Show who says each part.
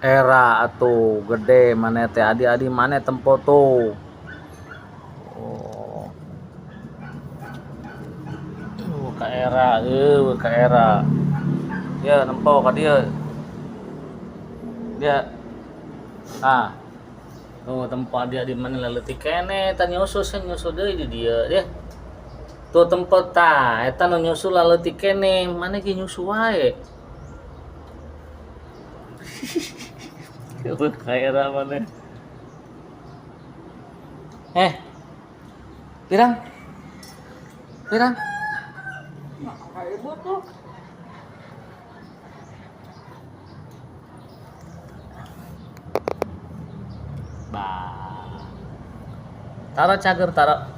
Speaker 1: Era atuh gede maneh teh adi-adi maneh tempo tuh. Oh. Ka era eueuh ka era. Ya nempo ka dieu. Dia. Ah. Tuh tempo adi-adi maneh leutik keneh eta nyusu sia nyusu deui di dieu deh. Tuh tempo tah eta nu nyusu laleutik keneh maneh ge nyusu wae. Eueuh ka era maneh. Pirang? Pirang?
Speaker 2: Ibu tuh.
Speaker 1: Bah. Taruh cager, taruh.